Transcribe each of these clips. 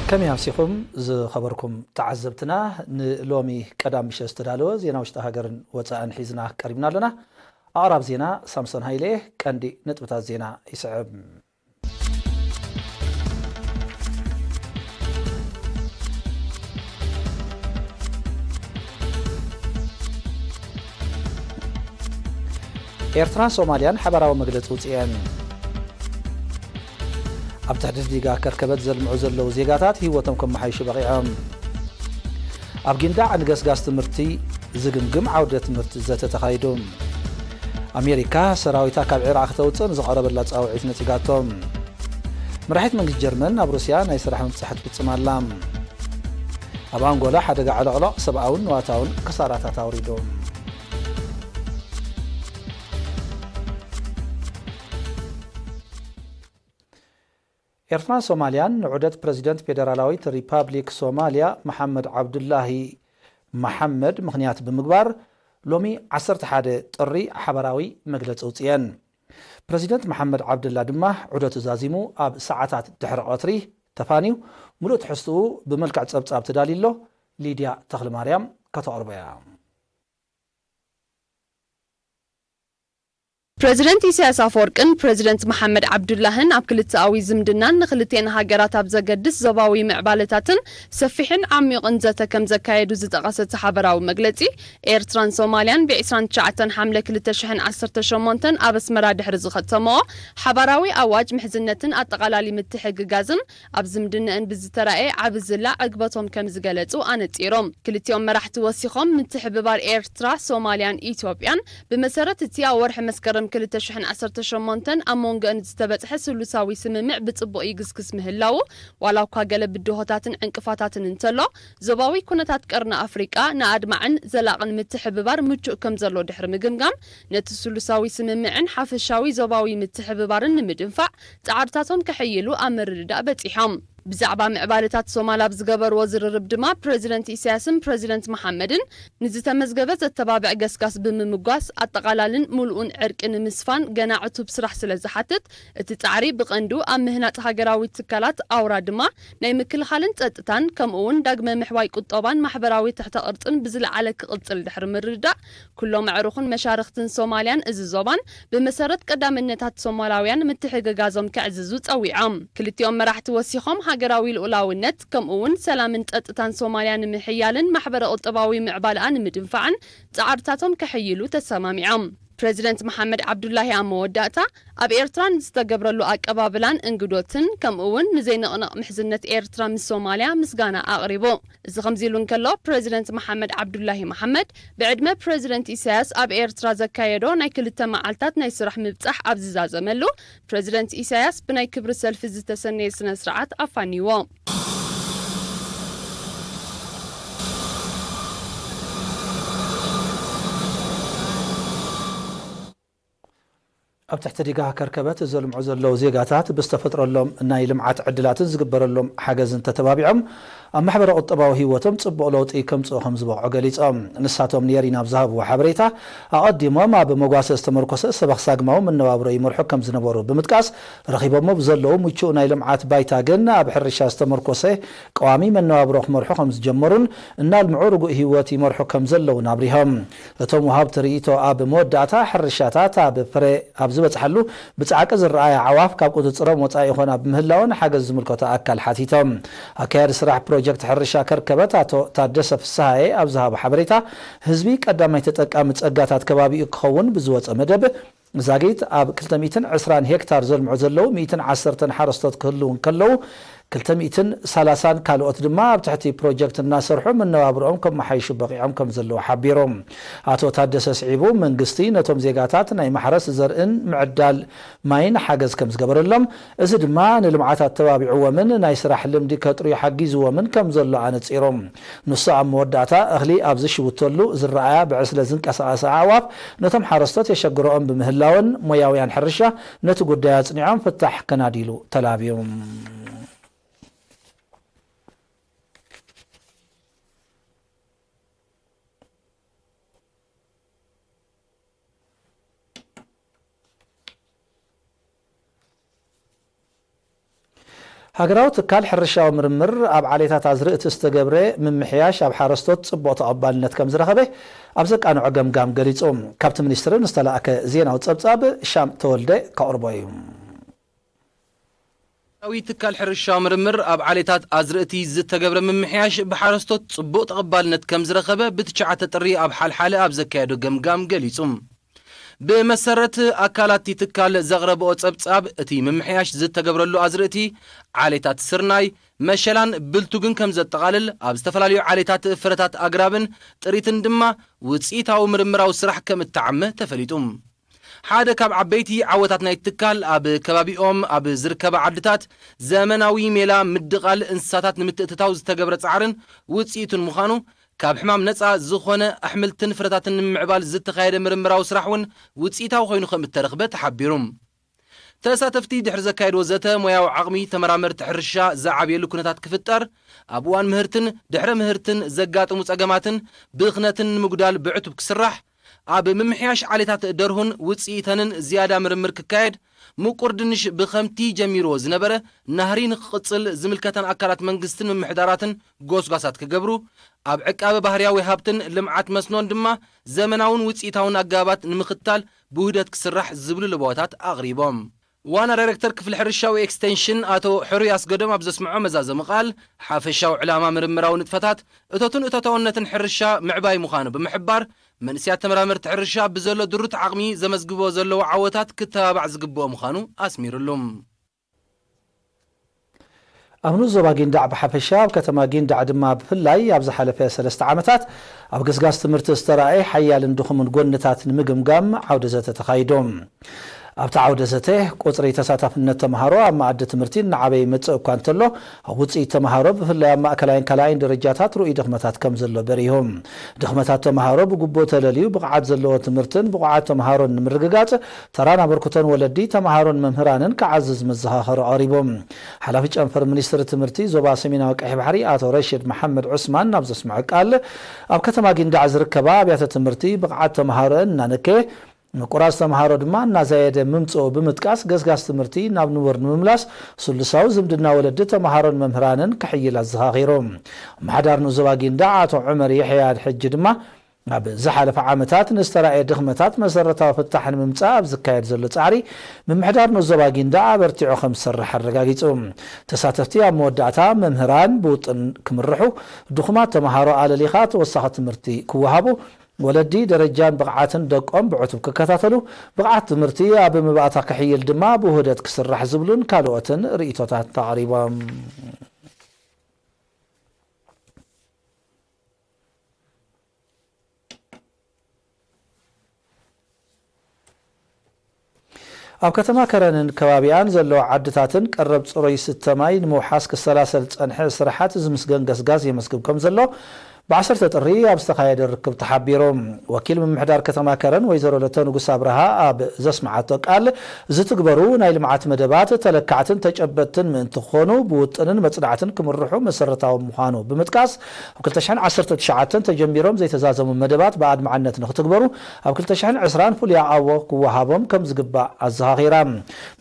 ከመይ ኣምሲኹም ዝኸበርኩም ተዓዘብትና? ንሎሚ ቀዳም ምሸት ዝተዳለወ ዜና ውሽጢ ሃገርን ወጻእን ሒዝና ቀሪብና ኣለና። ኣቕራብ ዜና ሳምሶን ሃይለ። ቀንዲ ነጥብታት ዜና ይስዕብ። ኤርትራን ሶማልያን ሓባራዊ መግለጺ ውጽኤን። ኣብ ትሕቲ ዲጋ ከርከበት ዘልምዑ ዘለዉ ዜጋታት ህይወቶም ከመሓይሹ በቒዖም። ኣብ ጊንዳዕ ንገስጋስ ትምህርቲ ዝግምግም ዓውደ ትምህርቲ ዘተ ተኻይዱ። ኣሜሪካ ሰራዊታ ካብ ዒራቕ ክተውፅእ ንዝቐረበላ ፃውዒት ነፂጋቶም። መራሒት መንግስቲ ጀርመን ናብ ሩስያ ናይ ስራሕ ምብፃሕ ትፍፅም ኣላ። ኣብ ኣንጎላ ሓደጋ ዕለቕለቕ ሰብኣውን ንዋታውን ክሳራታት ኣውሪዱ። ኤርትራን ሶማልያን ንዑደት ፕረዚደንት ፌደራላዊት ሪፓብሊክ ሶማልያ መሓመድ ዓብዱላሂ መሓመድ ምኽንያት ብምግባር ሎሚ ዓሰርተ ሓደ ጥሪ ሓባራዊ መግለጺ ኣውጽኤን። ፕረዚደንት መሓመድ ዓብዱላ ድማ ዑደቱ ዛዚሙ ኣብ ሰዓታት ድሕሪ ቀትሪ ተፋንዩ። ሙሉእ ትሕዝትኡ ብመልክዕ ጸብጻብ ተዳልዩ ኣሎ። ሊድያ ተኽለማርያም ከተቕርቦ እያ። ፕረዚደንት ኢሳያስ ኣፈወርቅን ፕረዚደንት መሓመድ ዓብዱላህን ኣብ ክልተኣዊ ዝምድናን ንክልቴን ሃገራት ኣብ ዘገድስ ዞባዊ ምዕባለታትን ሰፊሕን ዓሚቕን ዘተ ከም ዘካየዱ ዝጠቐሰ እቲ ሓበራዊ መግለጺ፣ ኤርትራን ሶማልያን ብ ዕስራን ትሽዓተን ሓምለ ክልተ ሽሕን ዓሰርተ ሸሞንተን ኣብ ኣስመራ ድሕሪ ዝኸተመኦ ሓባራዊ ኣዋጅ ምሕዝነትን ኣጠቓላሊ ምትሕግጋዝን ኣብ ዝምድነአን ብዝተራእየ ዓቢ ዝላ ዕግበቶም ከም ዝገለጹ ኣነጺሮም። ክልቲኦም መራሕቲ ወሲኾም፣ ምትሕብባር ኤርትራ፣ ሶማልያን ኢትዮጵያን ብመሰረት እቲ ኣብ ወርሒ መስከረም ክልተ ሽሕን ዓሰርተ ሸሞንተን ኣብ መንጎአን ዝተበጽሐ ስሉሳዊ ስምምዕ ብጽቡቕ ይግስግስ ምህላዉ፣ ዋላ እኳ ገለ ብድሆታትን ዕንቅፋታትን እንተሎ፣ ዞባዊ ኩነታት ቀርኒ ኣፍሪቃ ንኣድማዕን ዘላቕን ምትሕብባር ምቹእ ከም ዘሎ ድሕሪ ምግምጋም፣ ነቲ ስሉሳዊ ስምምዕን ሓፈሻዊ ዞባዊ ምትሕብባርን ንምድንፋዕ ጻዕርታቶም ከሐይሉ ኣብ ምርድዳእ በጺሖም። ብዛዕባ ምዕባለታት ሶማል ኣብ ዝገበርዎ ዝርርብ ድማ፣ ፕረዚደንት ኢሳያስን ፕረዚደንት መሓመድን ንዝተመዝገበ ዘተባብዕ ገስጋስ ብምምጓስ፣ ኣጠቓላልን ሙሉኡን ዕርቂ ንምስፋን ገና ዕቱብ ስራሕ ስለ ዝሓትት፣ እቲ ጻዕሪ ብቐንዱ ኣብ ምህናጽ ሃገራዊ ትካላት፣ ኣውራ ድማ ናይ ምክልኻልን ጸጥታን፣ ከምኡ'ውን ዳግመ ምሕዋይ ቁጠባን ማሕበራዊ ትሕተ ቅርጽን ብዝለዓለ ክቕጽል ድሕሪ ምርድዳእ፣ ኩሎም ኣዕሩኽን መሻርኽትን ሶማልያን እዚ ዞባን ብመሰረት ቀዳምነታት ሶማላውያን ምትሕግጋዞም ከዕዝዙ ጸዊዖም። ክልቲኦም መራሕቲ ወሲኾም፣ ሃገራዊ ልኡላውነት ከምኡ'ውን ሰላምን ጸጥታን ሶማልያ ንምሕያልን ማሕበረ ቁጠባዊ ምዕባለኣ ንምድንፋዕን ጻዕርታቶም ከሐይሉ ተሰማሚዖም። ፕረዚደንት መሓመድ ዓብዱላሂ ኣብ መወዳእታ፣ ኣብ ኤርትራ ንዝተገብረሉ ኣቀባብላን እንግዶትን ከምኡ'ውን ንዘይንቕነቕ ምሕዝነት ኤርትራ ምስ ሶማልያ ምስጋና ኣቕሪቡ። እዚ ከምዚ ኢሉ እንከሎ፣ ፕረዚደንት መሓመድ ዓብዱላሂ መሓመድ ብዕድመ ፕረዚደንት ኢሳያስ ኣብ ኤርትራ ዘካየዶ ናይ ክልተ መዓልታት ናይ ስራሕ ምብጻሕ ኣብ ዝዛዘመሉ፣ ፕረዚደንት ኢሳያስ ብናይ ክብሪ ሰልፊ ዝተሰነየ ስነ ስርዓት ኣፋንይዎ። ኣብ ትሕቲ ዲጋ ከርከበት ዘልምዑ ዘለዉ ዜጋታት ብዝተፈጥረሎም ናይ ልምዓት ዕድላትን ዝግበረሎም ሓገዝን ተተባቢዖም ኣብ ማሕበረ ቁጠባዊ ህይወቶም ጽቡቕ ለውጢ ከምጽኡ ከም ዝበቕዑ ገሊጾም። ንሳቶም ንየሪን ኣብ ዝሃብዎ ሓበሬታ፣ ኣቐዲሞም ኣብ መጓሰ ዝተመርኮሰ ሰበኽ ሳግማዊ መነባብሮ ይመርሑ ከም ዝነበሩ ብምጥቃስ፣ ረኺቦሞ ብዘለዉ ምቹእ ናይ ልምዓት ባይታ ግን ኣብ ሕርሻ ዝተመርኮሰ ቀዋሚ መነባብሮ ክመርሑ ከም ዝጀመሩን እናልምዑ ርጉእ ህይወት ይመርሑ ከም ዘለውን ኣብሪሆም። እቶም ወሃብቲ ርእይቶ ኣብ መወዳእታ፣ ሕርሻታት ኣብ ፍረ ኣብ ዝበጽሓሉ ብጻዕቂ ዝረኣያ ኣዕዋፍ ካብ ቁጽጽሮም ወጻኢ ይኾና ብምህላወን ሓገዝ ዝምልከቶ ኣካል ሓቲቶም። ኣካያዲ ስራሕ ፕሮጀክት ሕርሻ ከርከበት ኣቶ ታደሰ ፍስሃየ ኣብ ዝሃቦ ሓበሬታ፣ ህዝቢ ቀዳማይ ተጠቃሚ ጸጋታት ከባቢኡ ክኸውን ብዝወጸ መደብ ዛጊት ኣብ ክልተ ሚእትን ዕስራን ሄክታር ዘልምዑ ዘለዉ ሚእትን ዓሰርተን ሓረስቶት ክህልዉ እንከለዉ፣ ክልተ ሚእትን ሰላሳን ካልኦት ድማ ኣብ ትሕቲ ፕሮጀክት እናሰርሑ መነባብርኦም ከመሓይሹ በቒዖም ከም ዘለዉ ሓቢሩ። ኣቶ ታደሰ ስዒቡ፣ መንግስቲ ነቶም ዜጋታት ናይ ማሕረስ ዘርእን ምዕዳል ማይን ሓገዝ ከም ዝገበረሎም፣ እዚ ድማ ንልምዓት ኣተባቢዕዎምን ናይ ስራሕ ልምዲ ከጥርዩ ሓጊዝዎምን ከም ዘሎ ኣነጺሩ። ንሱ ኣብ መወዳእታ፣ እኽሊ ኣብ ዝሽውተሉ ዝረኣያ ብዕስለ ዝንቀሳቐሳ ኣዕዋፍ ነቶም ሓረስቶት የሸግረኦም ብምህላወን፣ ሞያውያን ሕርሻ ነቲ ጉዳይ ኣጽኒዖም ፍታሕ ከናድይሉ ተላብዩ። ሃገራዊ ትካል ሕርሻዊ ምርምር ኣብ ዓሌታት ኣዝርእቲ ዝተገብረ ምምሕያሽ ኣብ ሓረስቶት ጽቡቕ ተቐባልነት ከም ዝረኸበ ኣብ ዘቃንዖ ገምጋም ገሊጹ። ካብቲ ሚኒስትሪ ንዝተላእከ ዜናዊ ጸብጻብ ሻም ተወልደ ከቕርቦ እዩ። ሃገራዊ ትካል ሕርሻዊ ምርምር ኣብ ዓሌታት ኣዝርእቲ ዝተገብረ ምምሕያሽ ብሓረስቶት ጽቡቕ ተቐባልነት ከም ዝረኸበ ብትሽዓተ ጥሪ ኣብ ሓልሓለ ኣብ ዘካየዶ ገምጋም ገሊጹ። ብመሰረት ኣካላት እቲ ትካል ዘቕረብኦ ጸብጻብ፣ እቲ ምምሕያሽ ዝተገብረሉ ኣዝርእቲ ዓሌታት ስርናይ፣ መሸላን ብልቱግን ከም ዘጠቓልል፣ ኣብ ዝተፈላለዩ ዓሌታት ፍረታት ኣግራብን ጥሪትን ድማ ውጽኢታዊ ምርምራዊ ስራሕ ከም እተዓመ ተፈሊጡ። ሓደ ካብ ዓበይቲ ዓወታት ናይ ትካል፣ ኣብ ከባቢኦም ኣብ ዝርከባ ዓድታት ዘመናዊ ሜላ ምድቓል እንስሳታት ንምትእትታው ዝተገብረ ጻዕርን ውጽኢቱን ምዃኑ፣ ካብ ሕማም ነጻ ዝኾነ ኣሕምልትን ፍረታትን ንምምዕባል ዝተኻየደ ምርምራዊ ስራሕ እውን ውጽኢታዊ ኮይኑ ከም እተረኽበ ተሓቢሩ። ተሳተፍቲ ድሕሪ ዘካየድዎ ዘተ፣ ሞያዊ ዓቕሚ ተመራመርቲ ሕርሻ ዝዓብየሉ ኩነታት ክፍጠር፣ ኣብ እዋን ምህርትን ድሕረ ምህርትን ዘጋጥሙ ጸገማትን ብኽነትን ንምጉዳል ብዕቱብ ክስራሕ፣ ኣብ ምምሕያሽ ዓሌታት ደርሁን ውጽኢተንን ዝያዳ ምርምር ክካየድ፣ ምቁር ድንሽ ብኸምቲ ጀሚርዎ ዝነበረ ናህሪ ንክቕጽል ዝምልከተን ኣካላት መንግስትን ምምሕዳራትን ጎስጓሳት ክገብሩ፣ ኣብ ዕቃበ ባህርያዊ ሃብትን ልምዓት መስኖን ድማ ዘመናውን ውጽኢታውን ኣገባባት ንምኽታል ብውህደት ክስራሕ ዝብሉ ለበዋታት ኣቕሪቦም። ዋና ዳይሬክተር ክፍሊ ሕርሻዊ ኤክስቴንሽን ኣቶ ሕሩይ ኣስገዶም ኣብ ዘስምዖ መዛዘሚ ቃል፣ ሓፈሻዊ ዕላማ ምርምራዊ ንጥፈታት እቶትን እቶታውነትን ሕርሻ ምዕባይ ምዃኑ ብምሕባር፣ መንእሰያት ተመራመርቲ ሕርሻ ብዘሎ ድሩት ዓቕሚ ዘመዝግቦ ዘለዎ ዓወታት ክተባባዕ ዝግብኦ ምዃኑ ኣስሚሩሉ። ኣብ ንኡስ ዞባ ጊንዳዕ ብሓፈሻ፣ ኣብ ከተማ ጊንዳዕ ድማ ብፍላይ፣ ኣብ ዝሓለፈ ሰለስተ ዓመታት ኣብ ገስጋስ ትምህርቲ ዝተራእየ ሓያልን ድኹምን ጎንታት ንምግምጋም ዓውደ ዘተ ተኻይዱ። ኣብቲ ዓውደ ዘተ፣ ቁጽሪ ተሳታፍነት ተምሃሮ ኣብ መኣዲ ትምህርቲ እናዓበየ ይመጽእ እኳ እንተሎ፣ ኣብ ውጽኢት ተምሃሮ ብፍላይ ኣብ ማእከላይን ካልኣይን ደረጃታት ርኡይ ድኽመታት ከም ዘሎ በሪሁ። ድኽመታት ተምሃሮ ብግቡእ ተለልዩ፣ ብቕዓት ዘለዎ ትምህርትን ብቑዓት ተምሃሮን ንምርግጋጽ፣ ተራን ኣበርክቶን ወለዲ፣ ተምሃሮን መምህራንን ክዓዝዝ መዘኻኸሪ ኣቕሪቡ። ሓላፊ ጨንፈር ሚኒስትሪ ትምህርቲ ዞባ ሰሜናዊ ቀይሕ ባሕሪ ኣቶ ረሽድ መሓመድ ዑስማን ኣብ ዘስምዖ ቃል፣ ኣብ ከተማ ጊንዳዕ ዝርከባ ኣብያተ ትምህርቲ ብቕዓት ተምሃሮአን እናነከየ፣ ምቁራጽ ተምሃሮ ድማ እናዛየደ ምምጽኡ ብምጥቃስ፣ ገስጋስ ትምህርቲ ናብ ንቡር ንምምላስ ስሉሳዊ ዝምድና ወለዲ፣ ተምሃሮን መምህራንን ክሕይል ኣዘኻኺሩ። ኣመሓዳሪ ንኡስ ዞባ ጊንዳዕ ኣቶ ዑመር የሕያ ሕጂ ድማ፣ ኣብ ዝሓለፈ ዓመታት ንዝተራእየ ድኽመታት መሰረታዊ ፍታሕ ንምምጻእ ኣብ ዝካየድ ዘሎ ጻዕሪ፣ ምምሕዳር ንኡስ ዞባ ጊንዳዕ ኣበርቲዑ ከም ዝሰርሕ ኣረጋጊጹ። ተሳተፍቲ ኣብ መወዳእታ፣ መምህራን ብውጥን ክምርሑ፣ ድኹማት ተምሃሮ ኣለሊኻ ተወሳኺ ትምህርቲ ክወሃቡ፣ ወለዲ ደረጃን ብቕዓትን ደቆም ብዕቱብ ክከታተሉ፣ ብቕዓት ትምህርቲ ኣብ መባእታ ክሕይል ድማ ብውህደት ክስራሕ ዝብሉን ካልኦትን ርእይቶታት ኣቕሪቦም። ኣብ ከተማ ከረንን ከባቢኣን ዘለዋ ዓድታትን ቀረብ ጽሩይ ስተ ማይ ንምውሓስ ክሰላሰል ዝጸንሐ ስራሓት ዝምስገን ገስጋስ የመስግብ ከም ዘሎ፣ ብ ዓሰርተ ጥሪ ኣብ ዝተኻየደ ርክብ ተሓቢሩ። ወኪል ምምሕዳር ከተማ ከረን ወይዘሮ ለተ ንጉስ ኣብርሃ ኣብ ዘስምዓቶ ቃል፣ ዝትግበሩ ናይ ልምዓት መደባት ተለካዕትን ተጨበጥትን ምእንቲ ክኾኑ፣ ብውጥንን መጽናዕትን ክምርሑ መሰረታዊ ምዃኑ ብምጥቃስ፣ ኣብ ክልተ ሽሕን ዓሰርተ ትሽዓተን ተጀሚሮም ዘይተዛዘሙ መደባት ብኣድማዕነት ንክትግበሩ፣ ኣብ ክልተ ሽሕን ዕስራን ፍሉይ ኣቓውቦ ክወሃቦም ከም ዝግባእ ኣዘኻኺራ።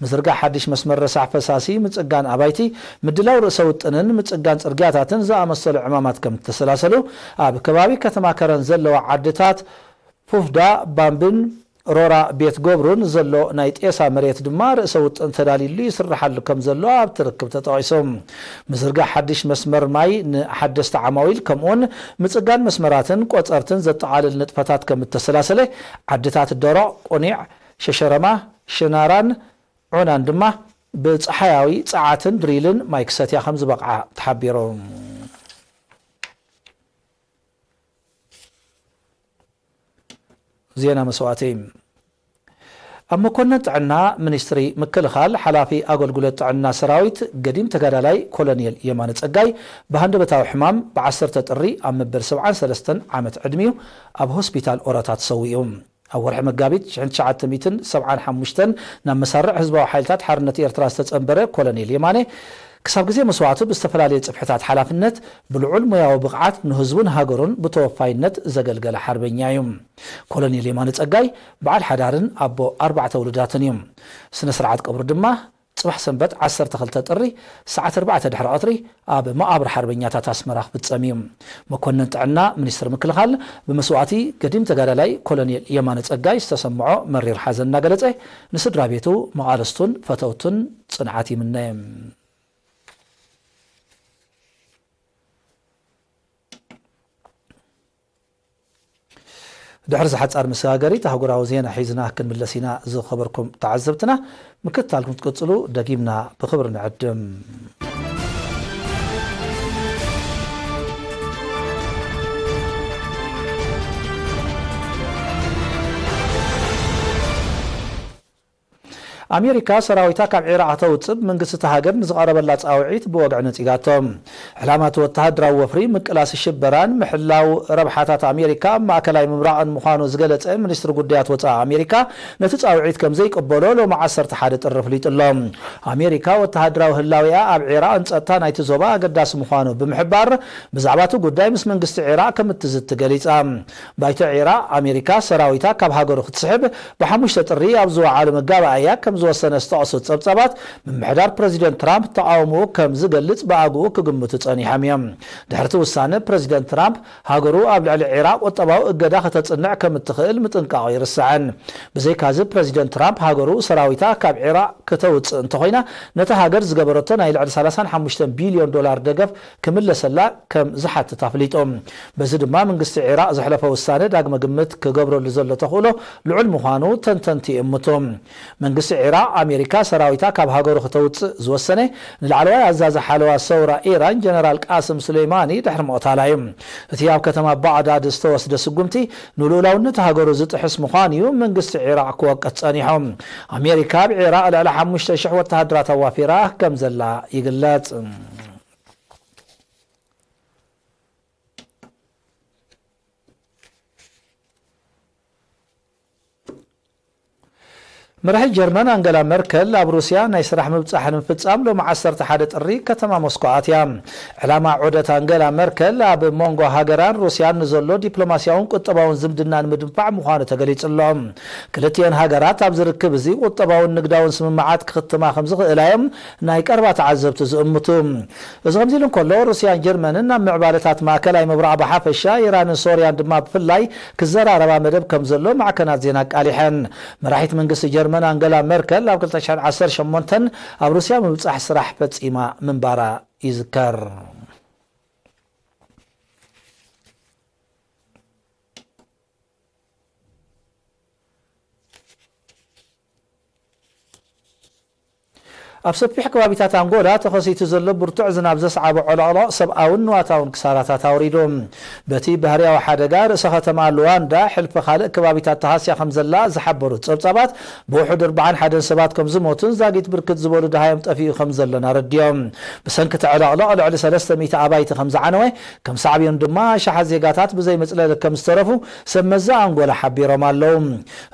ምዝርጋሕ ሓድሽ መስመር ረሳሕ ፈሳሲ፣ ምጽጋን ኣባይቲ፣ ምድላው ርእሰ ውጥንን ምጽጋን ጽርግያታትን ዝኣመሰሉ ዕማማት ከም እተሰላሰሉ፣ ኣብ ከባቢ ከተማ ከረን ዘለዋ ዓድታት ፉፍዳ፣ ባምብን ሮራ ቤት ገብሩን ዘሎ ናይ ጤሳ መሬት ድማ ርእሰ ውጥን ተዳልዩሉ ይስርሓሉ ከም ዘሎ ኣብቲ ርክብ ተጠቒሱ። ምዝርጋሕ ሓድሽ መስመር ማይ ንሓደስቲ ዓማዊል፣ ከምኡውን ምጽጋን መስመራትን ቆጸርትን ዘጠቓልል ንጥፈታት ከም እተሰላሰለ፣ ዓድታት ደሮቕ፣ ቁኒዕ፣ ሸሸረማ፣ ሽናራን ዑናን ድማ ብጸሓያዊ ጸዓትን ድሪልን ማይ ክሰትያ ከም ዝበቕዓ ተሓቢሩ። ዜና መስዋእቲ። ኣብ መኮንን ጥዕና ሚኒስትሪ ምክልኻል ሓላፊ ኣገልግሎት ጥዕና ሰራዊት ገዲም ተጋዳላይ ኮሎኔል የማነ ጸጋይ ብሃንደበታዊ ሕማም ብ10 ጥሪ ኣብ መበል ሰብዓን ሰለስተን ዓመት ዕድሚኡ ኣብ ሆስፒታል ኦሮታ ተሰዊኡ። ኣብ ወርሒ መጋቢት ሽሕን ትሽዓተ ሚእትን ሰብዓን ሓሙሽተን ናብ መሳርዕ ህዝባዊ ሓይልታት ሓርነት ኤርትራ ዝተጸንበረ ኮሎኔል የማነ ክሳብ ግዜ መስዋእቱ ብዝተፈላለየ ጽፍሕታት ሓላፍነት ብልዑል ሞያዊ ብቕዓት ንህዝቡን ሃገሩን ብተወፋይነት ዘገልገለ ሓርበኛ እዩ። ኮሎኔል የማነ ጸጋይ በዓል ሓዳርን ኣቦ ኣርባዕተ ውሉዳትን እዩ። ስነ ስርዓት ቀብሩ ድማ ጽባሕ ሰንበት ዓሰርተ ክልተ ጥሪ ሰዓት ኣርባዕተ ድሕሪ ቀትሪ ኣብ መቓብር ሓርበኛታት ኣስመራ ክፍጸም እዩ። መኮንን ጥዕና ሚኒስትሪ ምክልኻል ብመስዋእቲ ገዲም ተጋዳላይ ኮሎኔል የማነ ጸጋይ ዝተሰምዖ መሪር ሓዘን እናገለጸ ንስድራ ቤቱ፣ መቓልስቱን ፈተውቱን ጽንዓት ይምነ። ድሕሪ ዝሓጻር መሰጋገሪት ኣህጉራዊ ዜና ሒዝና ክንምለስ ኢና። ዝኸበርኩም ተዓዘብትና፣ ምክትታልኩም ክትቅጽሉ ደጊምና ብኽብሪ ንዕድም። ኣሜሪካ ሰራዊታ ካብ ዒራቕ ከተውጽእ ብመንግስቲ እታ ሃገር ንዝቐረበላ ጻውዒት ብወግዒ ነጺጋቶ። ዕላማ እቲ ወተሃደራዊ ወፍሪ ምቅላስ ሽበራን ምሕላው ረብሓታት ኣሜሪካ ኣብ ማእከላይ ምብራቕን ምዃኑ ዝገለጸ ሚኒስትሪ ጉዳያት ወጻኢ ኣሜሪካ፣ ነቲ ጻውዒት ከም ዘይቅበሎ ሎሚ ዓሰርተ ሓደ ጥሪ ኣፍሊጡ ኣሎ። ኣሜሪካ ወተሃደራዊ ህላዌኣ ኣብ ዒራቕን ጸጥታ ናይቲ ዞባ ኣገዳሲ ምዃኑ ብምሕባር፣ ብዛዕባ እቲ ጉዳይ ምስ መንግስቲ ዒራቕ ከም እትዝቲ ገሊጻ። ባይቶ ዒራቕ፣ ኣሜሪካ ሰራዊታ ካብ ሃገሩ ክትስሕብ ብሓሙሽተ ጥሪ ኣብ ዝወዓሎ መጋባእያ ከም ዝወሰነ ዝጠቐሱ ጸብጻባት፣ ምምሕዳር ፕረዚደንት ትራምፕ ተቓውሞኡ ከም ዝገልጽ ብኣግኡ ክግምቱ ጸኒሖም እዮም። ድሕሪ እቲ ውሳነ፣ ፕረዚደንት ትራምፕ ሃገሩ ኣብ ልዕሊ ዒራቕ ቁጠባዊ እገዳ ከተጽንዕ ከም እትኽእል ምጥንቃቑ ኣይርሳዕን። ብዘይካዚ፣ ፕረዚደንት ትራምፕ ሃገሩ ሰራዊታ ካብ ዒራቕ ከተውጽእ እንተኾይና፣ ነታ ሃገር ዝገበረቶ ናይ ልዕሊ ሰላሳን ሓሙሽተን ቢልዮን ዶላር ደገፍ ክምለሰላ ከም ዝሓትት ኣፍሊጡ። በዚ ድማ መንግስቲ ዒራቕ ዘሕለፎ ውሳነ ዳግመ ግምት ክገብረሉ ዘሎ ተኽእሎ ልዑል ምዃኑ ተንተንቲ ይእምቱ። መንግስቲ ዒራቕ፣ ኣሜሪካ ሰራዊታ ካብ ሃገሩ ክተውጽእ ዝወሰነ ንላዕለዋይ ኣዛዚ ሓለዋ ሰውራ ኢራን ጀነራል ቃስም ሱሌይማኒ ድሕሪ ምቕታላ እዩ። እቲ ኣብ ከተማ ባዕዳድ ዝተወስደ ስጉምቲ ንልኡላውነት ሃገሩ ዝጥሕስ ምዃኑ እዩ መንግስቲ ዒራቕ ክወቅስ ጸኒሑ። ኣሜሪካ ኣብ ዒራቕ ልዕሊ ሓሙሽተ ሽሕ ወተሃደራት ኣዋፊራ ከም ዘላ ይግለጽ። መራሒት ጀርመን ኣንገላ መርከል ኣብ ሩስያ ናይ ስራሕ ምብጻሕ ንምፍጻም ሎሚ ዓሰርተ ሓደ ጥሪ ከተማ ሞስኮ ኣትያ። ዕላማ ዑደት ኣንገላ መርከል ኣብ መንጎ ሃገራን ሩስያን ንዘሎ ዲፕሎማስያውን ቁጠባውን ዝምድና ንምድንፋዕ ምዃኑ ተገሊጹ ኣሎ። ክልቲኤን ሃገራት ኣብዚ ርክብ እዚ ቁጠባውን ንግዳውን ስምምዓት ክኽትማ ከም ዝኽእላ እዮም ናይ ቀረባ ተዓዘብቲ ዝእምቱ። እዚ ከምዚ ኢሉ እንከሎ፣ ሩስያን ጀርመንን ኣብ ምዕባለታት ማእከላይ ምብራቕ ብሓፈሻ፣ ኢራንን ሶርያን ድማ ብፍላይ ክዘራረባ መደብ ከም ዘሎ ማዕከናት ዜና ኣቃሊሐን። መራሒት መንግስቲ ጀርመን ኣንገላ መርከል ኣብ ክልተ ሽሕን ዓሰርተ ሸሞንተን ኣብ ሩስያ ምብጻሕ ስራሕ ፈጺማ ምንባራ ይዝከር። ኣብ ሰፊሕ ከባቢታት ኣንጎላ ተኸሲቱ ዘሎ ብርቱዕ ዝናብ ዘስዓቦ ዕለቕለቕ ሰብኣውን ንዋታውን ክሳራታት ኣውሪዱ። በቲ ባህርያዊ ሓደጋ፣ ርእሰ ከተማ ሉዋንዳ ሕልፊ ካልእ ከባቢታት ተሃስያ ከም ዘላ ዝሓበሩ ጸብጻባት፣ ብውሑድ ኣርባዓን ሓደን ሰባት ከም ዝሞቱን ዛጊት ብርክት ዝበሉ ደሃዮም ጠፊኡ ከም ዘሎን ኣረዲኦም። ብሰንኪ እቲ ዕለቕለቕ ልዕሊ ሰለስተ ሚእቲ ኣባይቲ ከም ዝዓነወ፣ ከም ሳዕቤኑ ድማ ኣሽሓት ዜጋታት ብዘይ መጽለሊ ከም ዝተረፉ ሰብ መዚ ኣንጎላ ሓቢሮም ኣለዉ።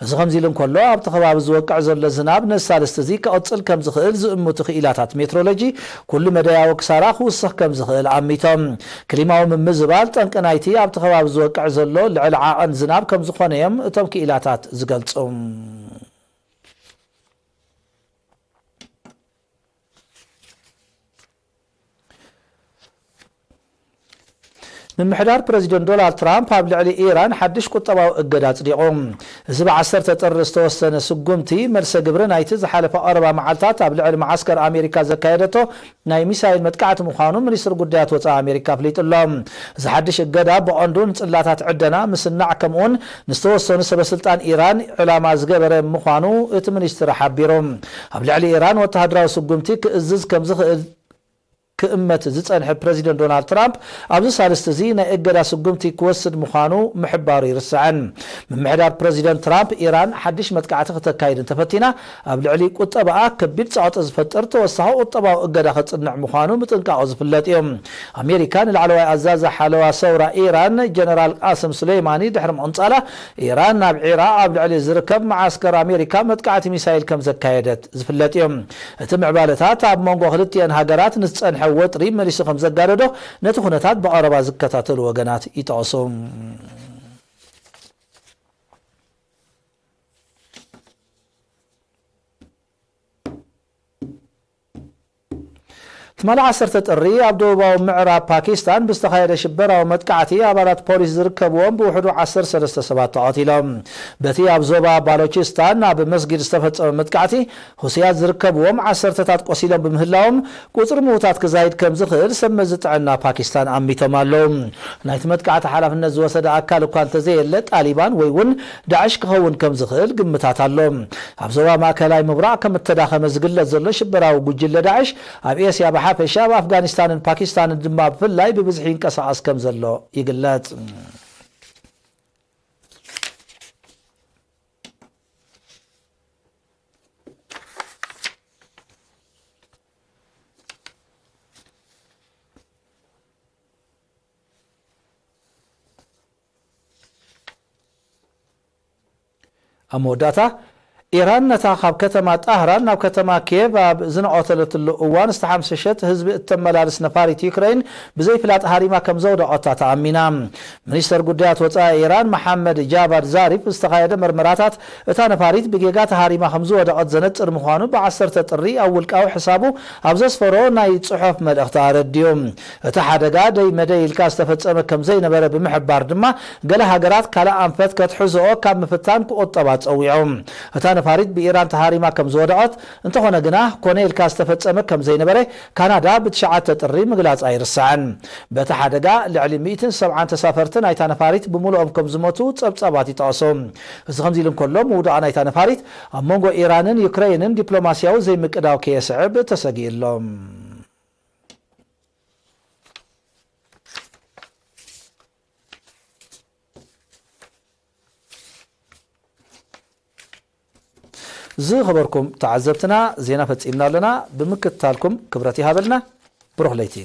እዚ ከምዚ ኢሉ እንከሎ፣ ኣብቲ ከባቢ ዝወቅዕ ዘሎ ዝናብ ነዚ ሳልስቲ እዚ ክቕጽል ከም ዝኽእል ዝእምቱ ክኢላታት ሜትሮሎጂ፣ ኩሉ መዳያዊ ክሳራ ክውስኽ ከም ዝኽእል ኣሚቶም። ክሊማዊ ምምዝባል ጠንቂ ናይቲ ኣብቲ ከባቢ ዝወቅዕ ዘሎ ልዕሊ ዓቐን ዝናብ ከም ዝኾነ እዮም እቶም ክኢላታት ዝገልጹ። ምምሕዳር ፕረዚደንት ዶናልድ ትራምፕ ኣብ ልዕሊ ኢራን ሓድሽ ቁጠባዊ እገዳ ኣጽዲቑ። እዚ ብዓሰርተ ጥሪ ዝተወሰነ ስጉምቲ፣ መልሰ ግብሪ ናይቲ ዝሓለፈ ቀረባ መዓልታት ኣብ ልዕሊ መዓስከር ኣሜሪካ ዘካየደቶ ናይ ሚሳይል መጥቃዕቲ ምዃኑ ሚኒስትሪ ጉዳያት ወጻኢ ኣሜሪካ ኣፍሊጡ ኣሎ። እዚ ሓድሽ እገዳ ብቐንዱ ንጽላታት ዕደና፣ ምስናዕ፣ ከምኡውን ንዝተወሰኑ ሰበስልጣን ኢራን ዕላማ ዝገበረ ምዃኑ እቲ ሚኒስትሪ ሓቢሩ። ኣብ ልዕሊ ኢራን ወተሃደራዊ ስጉምቲ ክእዝዝ ከም ዝኽእል ክእመት ዝጸንሐ ፕረዚደንት ዶናልድ ትራምፕ፣ ኣብዚ ሳልስቲ እዚ ናይ እገዳ ስጉምቲ ክወስድ ምዃኑ ምሕባሩ ይርስዕን። ምምሕዳር ፕረዚደንት ትራምፕ፣ ኢራን ሓድሽ መጥቃዕቲ ክተካይድ እንተፈቲና፣ ኣብ ልዕሊ ቁጠባኣ ከቢድ ጸቕጢ ዝፈጥር ተወሳኺ ቁጠባዊ እገዳ ከጽንዕ ምዃኑ ምጥንቃቑ ዝፍለጥ እዩ። ኣሜሪካ ንላዕለዋይ ኣዛዚ ሓለዋ ሰውራ ኢራን ጀነራል ቃስም ሱሌይማኒ ድሕሪ ምቕንጻላ፣ ኢራን ናብ ዒራቕ ኣብ ልዕሊ ዝርከብ መዓስከር ኣሜሪካ መጥቃዕቲ ሚሳይል ከም ዘካየደት ዝፍለጥ እዩ። እቲ ምዕባለታት ኣብ መንጎ ክልቲአን ሃገራት ንዝጸንሐ ወጥሪ መሊሱ ከም ዘጋደዶ ነቲ ኩነታት ብቐረባ ዝከታተሉ ወገናት ይጠቕሱ። ትማሊ ዓሰርተ ጥሪ ኣብ ደቡባዊ ምዕራብ ፓኪስታን ብዝተኻየደ ሽበራዊ መጥቃዕቲ ኣባላት ፖሊስ ዝርከብዎም ብውሕዱ ዓሰርተ ሰለስተ ሰባት ተቐቲሎም። በቲ ኣብ ዞባ ባሎቺስታን ኣብ መስጊድ ዝተፈጸመ መጥቃዕቲ፣ ሁስያት ዝርከብዎም ዓሰርተታት ቆሲሎም ብምህላዎም፣ ቁጽሪ ምዉታት ክዛይድ ከም ዝኽእል ሰብ መዚ ጥዕና ፓኪስታን ኣሚቶም ኣለዉ። ናይቲ መጥቃዕቲ ሓላፍነት ዝወሰደ ኣካል እኳ እንተዘየለ፣ ጣሊባን ወይ እውን ዳዕሽ ክኸውን ከም ዝኽእል ግምታት ኣሎ። ኣብ ዞባ ማእከላይ ምብራቕ ከም እተዳኸመ ዝግለጽ ዘሎ ሽበራዊ ጉጅለ ዳዕሽ፣ ኣብ ኤስያ ብሓፈሻ፣ ኣብ ኣፍጋኒስታንን ፓኪስታንን ድማ ብፍላይ ብብዝሒ ይንቀሳቐስ ከም ዘሎ ይግለጽ። ኣብ መወዳእታ፣ ኢራን ነታ ካብ ከተማ ጣህራን ናብ ከተማ ኪየቭ ኣብ ዝነቐተለትሉ እዋን ዝተሓምሸሸት ህዝቢ እተመላልስ ነፋሪት ዩክረይን ብዘይፍላጥ ሃሪማ ከም ዘውደቐታ ተኣሚና። ሚኒስተር ጉዳያት ወጻኢ ኢራን መሓመድ ጃቫድ ዛሪፍ ዝተኻየደ መርመራታት፣ እታ ነፋሪት ብጌጋ ተሃሪማ ከም ዝወደቐት ዘነጽር ምዃኑ ብዓሰርተ ጥሪ ኣብ ውልቃዊ ሕሳቡ ኣብ ዘስፈሮ ናይ ጽሑፍ መልእኽቲ ኣረድዩ። እቲ ሓደጋ ደይ መደይ ኢልካ ዝተፈጸመ ከም ዘይነበረ ብምሕባር ድማ፣ ገለ ሃገራት ካልእ ኣንፈት ከትሕዝኦ ካብ ምፍታን ክቑጠባ ጸዊዑ። እታ ነፋሪት ብኢራን ተሃሪማ ከም ዝወደቐት፣ እንተኾነ ግና ኮነ ኢልካ ዝተፈጸመ ከም ዘይነበረ ካናዳ ብትሽዓተ ጥሪ ምግላጻ ኣይርሳዕን። በቲ ሓደጋ ልዕሊ ሚእትን ሰብዓን ተሳፈርቲ ናይታ ነፋሪት ብምሉኦም ከም ዝሞቱ ጸብጻባት ይጠቕሱ። እዚ ከምዚ ኢሉ እንከሎ፣ ምውዳቕ ናይታ ነፋሪት ኣብ መንጎ ኢራንን ዩክረይንን ዲፕሎማስያዊ ዘይምቅዳው ከየስዕብ ተሰጊኡ ኣሎ። ዝኸበርኩም ተዓዘብትና፣ ዜና ፈጺምና ኣለና። ብምክትታልኩም ክብረት ይሃበልና። ብሩኽ ለይቲ።